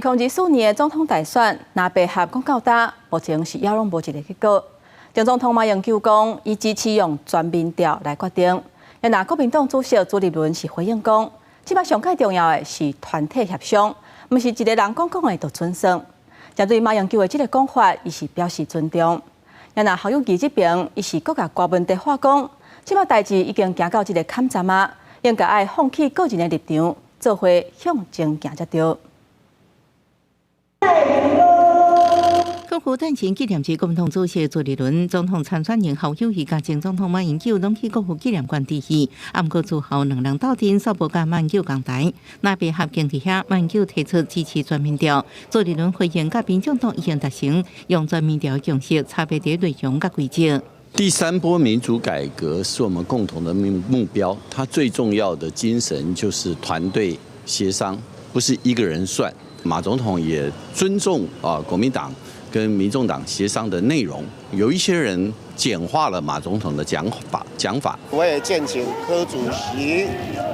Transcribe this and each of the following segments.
2024年的總統大選，藍白合講到今，目前是猶攏無一个結果。前總統馬英九講，伊支持用全民調來決定。若國民黨主席朱立倫是回應講，這擺上蓋重要的是團體協商，毋是一个人講講的就準算。針對馬英九的這个講法，伊是表示尊重。若侯友宜這邊，伊是閣共柯文哲話講，這擺代誌已經行到這个坎站啊，應該愛放棄個人的立場，做伙向前行才對。國父誕辰紀念日，國民黨主席朱立倫、總統參選人侯友宜佮前總統馬英九攏去國父紀念館致意。啊，毋過之後兩人鬥陣，煞無佮馬英九仝台。藍白合傾佇遐，馬英九提出支持全民調，朱立倫回應佮民眾黨已經達成用全民調共識，差別佇內容佮規則。第三波民主改革是我們共同的目標，它最重要的精神就是團隊協商，不是一個人算。馬總統也尊重啊國民黨跟民眾黨協商的內容，有一些人簡化了馬總統的講法。我也建請柯主席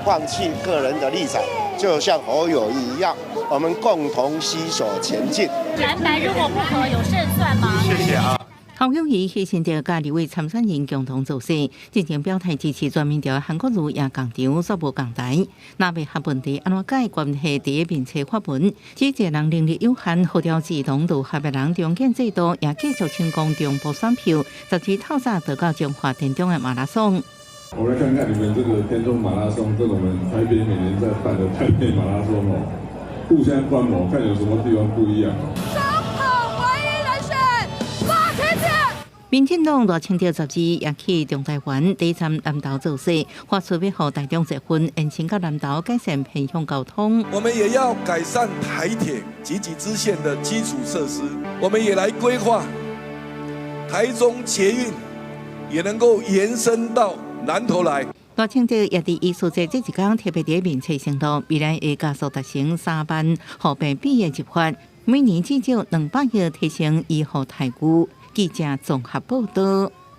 放棄個人的立場，就像侯友宜一樣，我們共同攜手前進。藍白如果不合，有勝算嗎？謝謝啊。侯友宜犧牲著佮立委參選人共同造勢，進前表態支持全民調，韓國瑜也仝場，煞無仝台。藍白合問題按怎解，關係佇面冊發文，只一個人能力有限，號召志同道合的人重建制度，也繼續成功中部選票，12透早就到彰化田中的馬拉松。我來看看你們這個田中馬拉松，跟我們台北每年在辦的台北馬拉松哦，互相觀摩，看有什麼地方不一樣。民進黨賴清德12也去中台灣第三南投造勢，發出欲予台中捷運延伸到南投，改善偏鄉交通。我們也要改善台鐵集集支線的基礎設施，我們也來規劃台中捷運也能夠延伸到南投來。賴清德也佇藝術節這一工特別佇面冊承諾，未來會加速達成3萬予病比的計劃，每年至少200億提升醫護待遇。記者綜合報道。